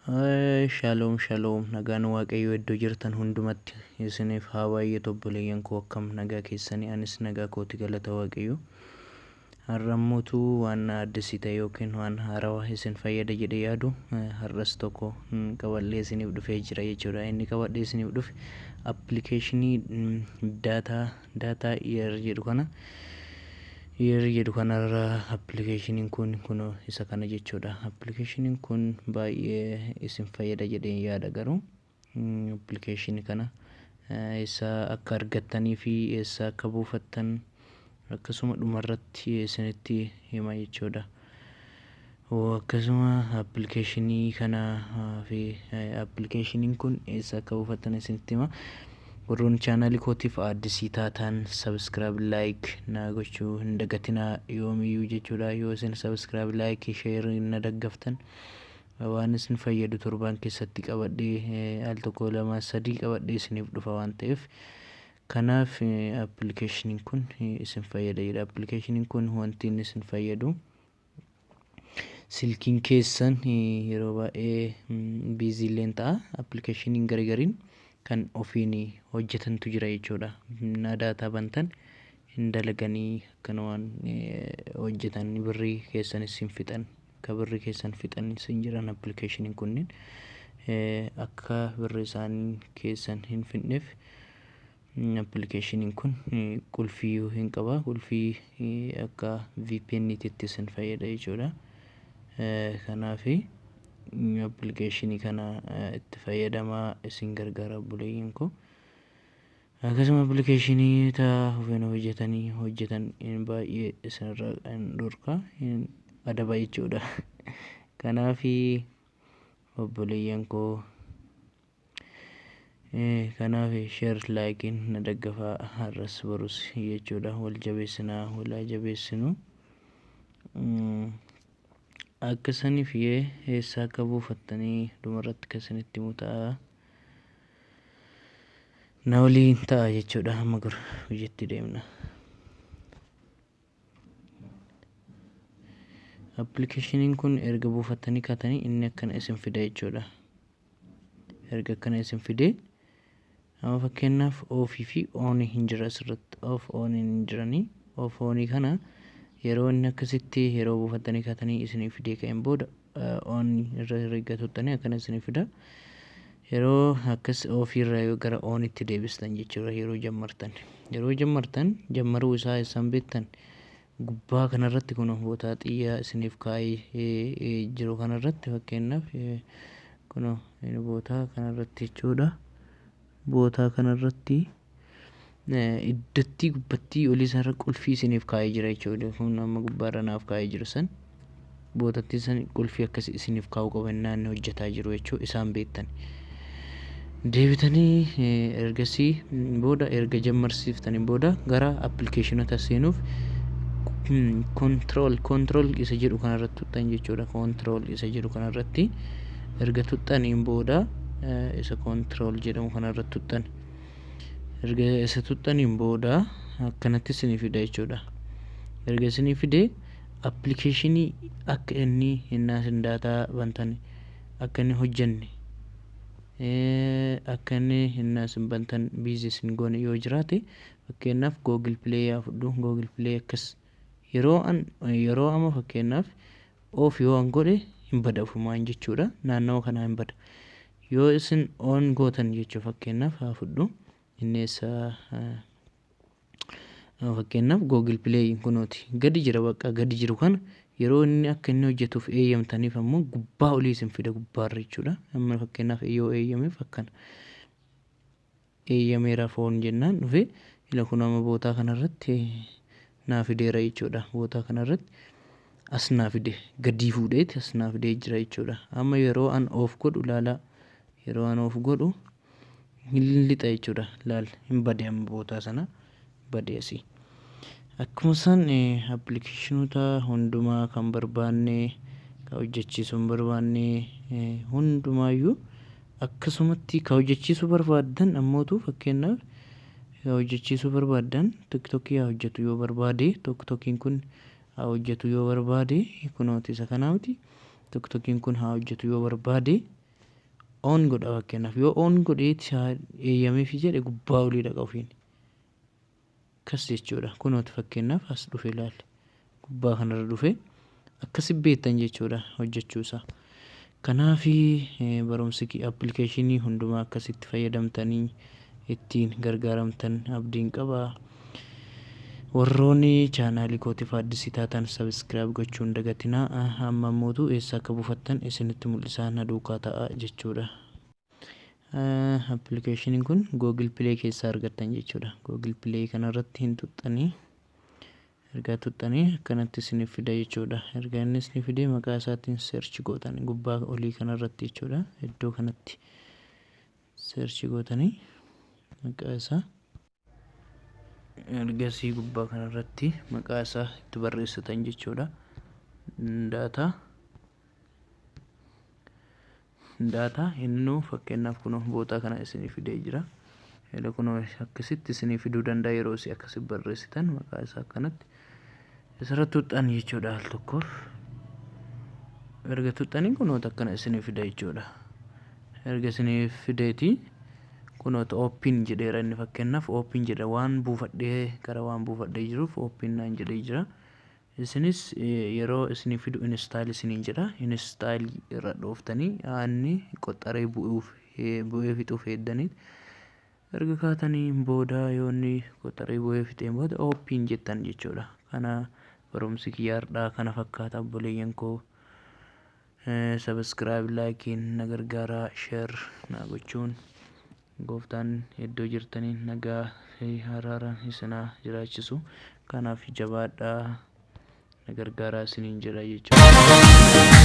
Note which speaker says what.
Speaker 1: Shaaloom shaaloom, nagaan Waaqayyoo iddoo jirtan hundumatti isiniif haa baay'atu. Obboleeyyan koo, akkam nagaa keessanii? Anis nagaa kooti, galata Waaqayyoo. Har'a immoo waan addisii ta'e yookiin waan haarawaa isin fayyada jedhee yaadu har'as tokko qabadhee isiniif dhufee jira jechuudha. Inni qabadhee isiniif dhufe appilikeeshinii data ear jedhu kana, ear jedhu kanarra. Appilikeeshiniin kun kun isa kana jechuudha. Appilikeeshiniin kun baay'ee isin fayyada jedhee yaada. Garuu appilikeeshinii kana eessa akka argattanii fi eessa akka buufattan akkasuma dhumarratti isinitti hima jechuudha. Akkasuma appilikeeshinii kana fi appilikeeshiniin kun eessa akka buufattan isinitti hima. Warroonni chaanaalii kootiif addisii taatan subscribe, like na gochuu hin dagatinaa yoomiyyuu jechuudha. Yoo isin subscribe, like, share na daggaftan, waan isin fayyadu torbaan keessatti qabadhee al tokko, lama, sadii qabadhee isiniif dhufa waan ta'eef, kanaaf appilikeeshiniin kun isin fayyada jedha. Appilikeeshiniin kun wanti inni isin fayyadu, silkiin keessan yeroo baay'ee busy illeen ta'a. Appilikeeshiniin garigariin kan ofiin hojjetantu jira jechuudha. Na data bantan hin dalaganii, akkanumaan hojjetan, birrii keessanis hin fixan. Akka birrii keessan fixan isin jiran appilikeeshiniin kunniin akka birrii isaanii keessan hin fixneef appilikeeshiniin kun qulfii hin qaba. Qulfii akka VPN tti isin fayyada jechuudha. Kanaaf appilikeeshinii kana itti fayyadamaa, isin gargaara, obboleeyyan koo. Akkasuma appilikeeshinii taa ofiin hojjetanii hojjetan baay'ee isinirraa hin dhorka, hin adaba jechuudha. Kanaaf obboleeyyan koo, kanaaf share, like iin na daggafaa har'as borus jechuudha. Wal jabeessinaa, wal haa jabeessinu. Akka saniif eessa akka buufattanii dhumarratti kan isinitti himu ta'a. Na waliin ta'a jechuudha. Amma gara hojiitti deemna. Appilikeeshiniin kun erga buufattanii kaatanii inni akkana isin fida jechuudha. Erga akkana isin fidee, amma fakkeenyaaf off ii fi on ii hin jira asirratti. Off, on ii hin jiranii. Off, on ii kana yeroo inni akkasitti yeroo buufattanii kaatanii isinii fidee ka'een booda, on irra erga tuttanii akkana isinii fida. Yeroo akkas off ii irraa yoo gara on itti deebistan jechuudha, yeroo jammartan. Yeroo jammartan, jammaruu isaa eessaan beektan? Gubbaa kanarratti kun bootaa xiyyaa isiniif kaa'ee jiru kanarratti, fakkeenyaaf kun bootaa kanarratti jechuudha. Bootaa kanarratti iddootti gubbattii olii isaarra qulfii isiniif kaa'ee jira jechuudha. Kun amma gubbaarra naaf kaa'ee jiru san, bootattii san qulfii akkas isiniif kaa'uu qaba innaa inni hojjetaa jiru jechuu isaan beektan. Deebitanii ergasii booda, erga jammarsiiftanii booda, gara appilikeeshinoota seenuuf control isa jedhu kanarratti tuxxan jechuudha. Control isa jedhu kanarratti erga tuxxaniin booda, isa control jedhamu kanarratti tuxxan. Erga isa tuxxaniin booda akkanatti isinii fida jechuudha. Erga isinii fide, appilikeeshinii akka inni innaa isin data bantan akka inni hojjenne, akka inni innaa isin bantan busy isin goone yoo jiraate, fakkeenyaaf Google Play yaa fudhu. Google Play akkas yeroo an yeroo amma fakkeenyaaf off yoo an godhe hin bada ofumaan jechuudha. Naannawa kanaa hin bada. Yoo isin on gootan jechuu, fakkeenyaaf haa fudhu, inni eessa? Fakkeenyaaf Google Play kunooti gadi jira. Bakka gadi jiru kana yeroo inni akka inni hojjetuuf eeyyamtaniif ammoo gubbaa olii isin fida, gubbaarra jechuudha. Amma fakkeenyaaf yoo eeyyameef, akkana eeyyameera foon jennaan dhufe ila kun amma bootaa kanarratti naa fideera jechuudha. Bootaa kanarratti as naa fide, gadii fuudheeti as naa fidee jira jechuudha. Amma yeroo an off godhu ilaalaa, yeroo an off godhu hin lixa jechuudha. Laal, hin bade, amma bootaa sana bade asii. Akkuma san appilikeeshinoota hundumaa kan barbaanne, kan hojjechiisuu hin barbaanne hundumaayyuu akkasumatti, kan hojjechiisuu barbaaddan ammootu, fakkeenyaaf kan hojjechiisuu barbaaddan TikTokii haa hojjetu yoo barbaade, TikTokiin kun haa hojjetu yoo barbaade, kunooti isa kanaa miti, TikTokiin kun haa hojjetu yoo barbaade. On godha fakkeenyaaf yoo on godhee eeyyameefi jedhe gubbaa olii dhaqa ofiin. Akkas jechuudha. Kunooti fakkeenyaaf as dhufe ilaali. Gubbaa kanarra dhufe akkasi beektan jechuudha hojjechuu isaa. Kanaafi barumsi appilikeeshinii hundumaa akkasitti fayyadamtanii ittiin gargaaramtan abdiin qaba. Warroonni chaanaalii kootiif addisii taatan subscribe gochuu hin dagatinaa. Amma ammootu eessa akka buufattan isinitti mul'isaa na duukaa ta'a jechuudha. Appilikeeshiniin kun Google Play keessaa argattan jechuudha. Google Play kanarratti hin tuxxanii ergaa tuxxanii akkanatti isiniif fida jechuudha. Ergaa inni isinif fide maqaa isaatiin search gootan gubbaa olii kanarratti jechuudha. Iddoo kanatti search gootanii maqaa isaa ergasii gubbaa kanarratti maqaa isaa itti barreessitan jechuudha. Data data innuu fakkeenyaaf kunoo bootaa kana isinii fidee jira. Hele kunoo akkasitti isinii fiduu danda'a yeroo isin akkasi barreessitan maqaa isaa akkanatti isarra tuxxan jechuudha al tokkoof. Erga tuxxanii kunoota akkana isinii fida jechuudha. Erga isinii fideeti kunoota open jedheera inni fakkeenyaaf open jedha waan buufadhee gara waan buufadhee jiruuf open naan jedhee jira. Isinis yeroo isinii fidu install isiniin jedha. Install irra dhooftanii inni qoxxaree bu'uuf bu'ee fixuuf heeddaniit erga kaatanii booda yoo inni qoxxaree bu'ee fixeen booda open jettan jechuudha. Kana barumsi kiyya har'aa kana fakkaata obboleeyyan koo. Subscribe likeiin na gargaaraa share na gochuun gooftaan iddoo jirtaniin nagaa fi araaraan isinaa jiraachisu. Kanaaf jabaadhaa na gargaaraa isiniin jedha jechuudha.